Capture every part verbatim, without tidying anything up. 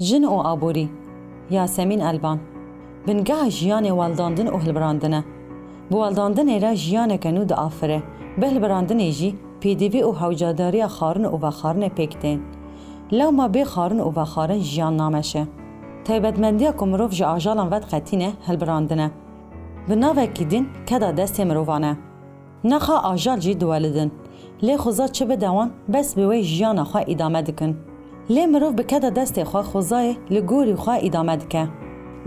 Jin û aborî. Yasemîn Elvan. Bingeha jiyanê weldandin û hilbirandin e. Bi weldandinê re jiyaneke nû diafire. Bi hilbirandinê jî pêdivî û hewcadariya xwarin û vexwarinê pêk tên. Lewma bê xwarin û vexwarin jiyan nameşe. Taybetmendiya ku mirov ji ajalan vediqetîne, hilbirandin e. Bi navekî din keda destê mirovan e. Nexa ajal jî diwelidin. Lê xuza çi bide wan, bes bi wê jiyana xwe îdame dikin. Lê mirov bi keda destê xwe xuzayê li gorî xwe îdame dike.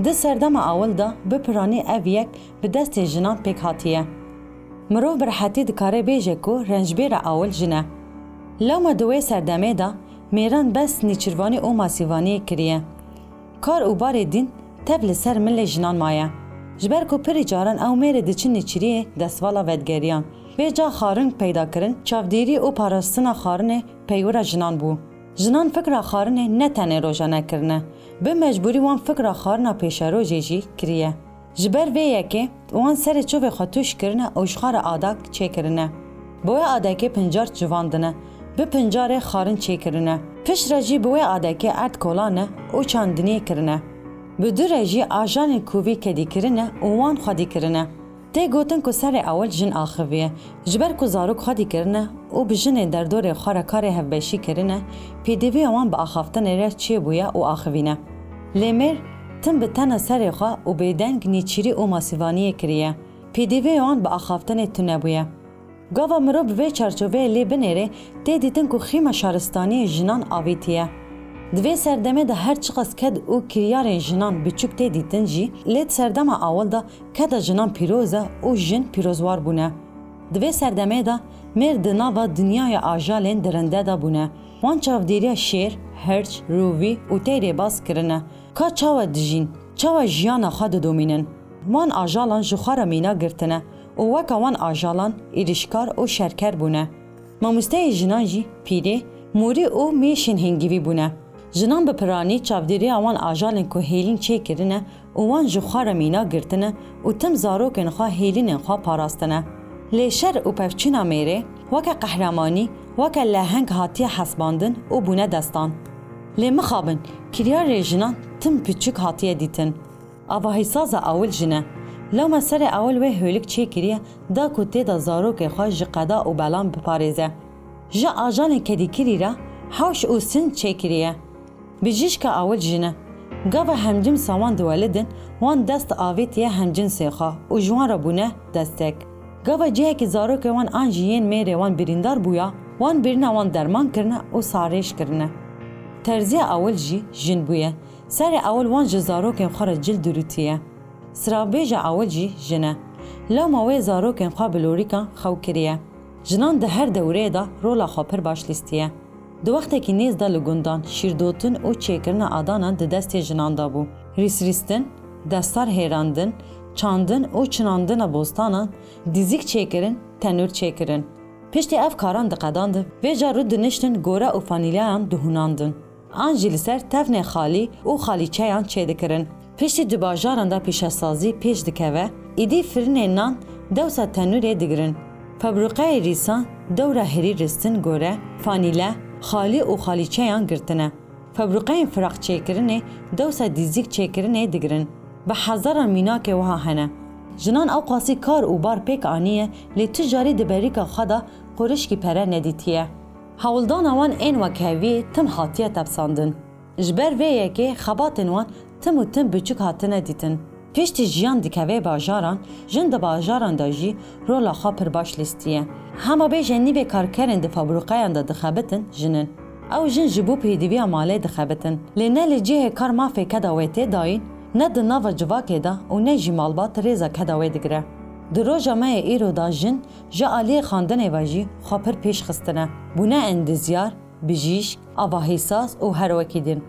Di serdema ewil de bi piranî ev yek bi destê jinan pêk hatiye. Mirov bi rehetî dikare bêje ku rencbêra ewil jin e. Lewma di wê serdemê de mêran bes nîçirvanî û masîvaniyê kiriye. Kar û barê din tev li ser milê jinan maye. Ji ber ku pirî caran ew mêrê diçin nêçîriyê destvala vedigeriyan. Vê ca xwarin peyda kirin, çavdêrî û parastina xwarinê peywira jinan bû. Jinan fikra xwarinê ne tenê rojane kirine, bi mecbûrî wan fikra xwarina pêşerojê jî kiriye. Ji ber vê yekê wan serê çovê xwe tûş kirine û ji xwe re adak çêkirine. Bi wê adekê pincar civandine, bi pincarê xwarin çêkirine. Piştre jî bi wê adekê erd kolane û çandiniyê kirine. Bi dû re jî ajanên kovî kedî kirine û wan xwedî kirine. Tê gotin ku serê ewil jin axiviye, ji ber ku zarok xwedî kirine û bi jinên derdorê xwe re karê hevbeşî kirine, pêdiviya wan bi axaftinê re çêbûye û axivîne. Lê mêr tim bi tena serê xwe û bêdeng nêçîrî û masîvaniyê kiriye. Pêdivê wan bi axaftinê tune bûye. Gava mirov bi vê çarçoveyê lê binêrê, tê dîtin ku xîma şaristaniyê jinan avîtiye. Di vê serdemê de her çiqas ked û kiryarên jinan biçûk tê dîtin jî, lê di serdema awil de keda jinan pîroz e û jin pîrozwar bûne. Di vê serdemê de mêr di nava dinyaya ajalên dirinde de bûne. Wan çavdêriya şêr, hirç, rûvî û teyrê bas kirine. Ka çawa dijîn, çawa jiyana xwe didomînin? Wan ajalan ji xwe re mîna girtine û weke wan ajalan êrîşkar û şerker bûne. Mamosteyê jinan jî pîrê, morî û mêşên hingivî bûne. Jinan bi piranî çavdêriya wan ajalên ku hêlîn çêkirine û wan ji xwe re mîna girtine û tim zarokên xwe hêlînên xwe parastine. Lê şer û pevçûna mêrê weke qehremanî, weke leheng hatiye hesbandin û bûne destan. Lê mixabin, kiryarê jinan tim piçûk hatiye dîtin. Avahîsaza ewil jin e. Lewma serê ewil wê hêlik çêkiriye, da ku tê de zarokê xwe ji qeda û belan biparêze. Ji ajalên kedîkirî re hewş û sinc çêkiriye. Bijîşka ewil jin e. Gava hemcînsa wan diwelidin, wan dest avêtiye hemcînsê xwe û ji wan re bûne destek. Gava cihekî zarokê wan an jî yên mêrê wan birîndar bûya, wan birîna wan derman kirine û sarêj kirine. Terziya ewil jî jin bûye. Serê ewil wan ji zarokên xwe re cil dirûtiye. Siravbêja ewil jî jin e. Lewma wê zarokên xwe bi lorîkan xew kiriye. Jinan di her dewreyê de rola xwe pir baş lîstiye. Di wextekî nêz de li gundan şîrdotin û çêkirina adanan di destê jinan de bû. Rîsrîstin, destar hêrandin, çandin û çinandina bostanan, dîzik çêkirin, tenûr çêkirin. Piştî ev karan diqedandin, vêca rûdiniştin gore û fanîleyan dihûnandin. An jî li ser tevnê xalî û xalîçeyan çêdikirin. Piştî di bajaran de pîşesazî pêş dikeve, îdî firinê nan dewsa tenûrê digirin. Febrûqeyê rîsan dewra herî ristin gore, fanîle, xalî û xalîçeyan girtine. Febrûqeyên firaq çêkirinê dewsa dîzik çêkirinê digirin. Bi hezaran mînakê wiha hene. Jinan ewqasî kar û bar pêk aniye, lê tu carî di berîka xwe de qurişkî pere nedîtiye. Hewldana wan ên wekheviyê tim hatiye tepsandin. Ji ber vê yekê xebatên wan tim û tim biçûk hatine dîtin. Piştî jiyan dikeve bajaran, jin di bajaran de jî rola xwe pir baş lîstiye. Hema bêje nîvê karkerên di fabrîqeyan de dixebitin jin in. Ew jin ji bo pêdiviya malê dixebitin. Lê ne li cihê kar mafê keda wê tê dayîn, ne di nava civakê de û ne jî malbat rêza keda wê digire. Di roja me yê îro de jin ji aliyê xandinê ve jî xwe pir pêş xistine. Bûne endizyar, bijîşk, avahîsaz û her wekî din.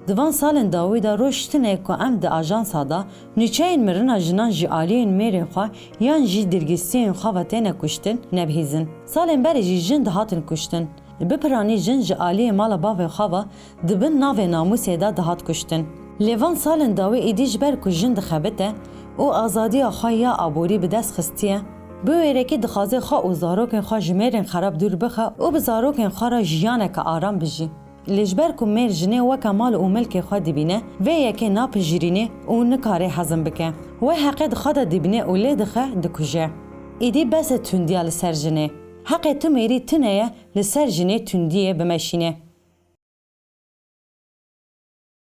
Di van salên dawî de roj tune ku em di ajansa de nûçeyên mirina jinan ji aliyên mêrên xwe yan jî dirgîstiyên xwe ve têne kuştin, nebihîzin. Salên berê jî jin dihatin kuştin. Bi piranî jin ji aliyê mala bavê xwe ve di bin navê namûsê de dihat kuştin. Lê van salên dawî êdî ji ber ku jin dixebite û azadiya xwe ya aborî bi dest xistiye, bi wêrekî dixwaze xwe û zarokên xwe ji mêrên xerab dûr bixe û bi zarokên xwe re jiyaneke aram bijî. Lê ji ber ku mêr jinê weke mal û milkê xwe dibîne, vê yekê napijirîne û nikare hezm bike. Wê heqê di xwe de dibîne û lê dixe, dikuje. Êdî bes e tundiya li ser jinê. Heqê tu mêrî tune ye li ser jinê tundiyê bimeşîne.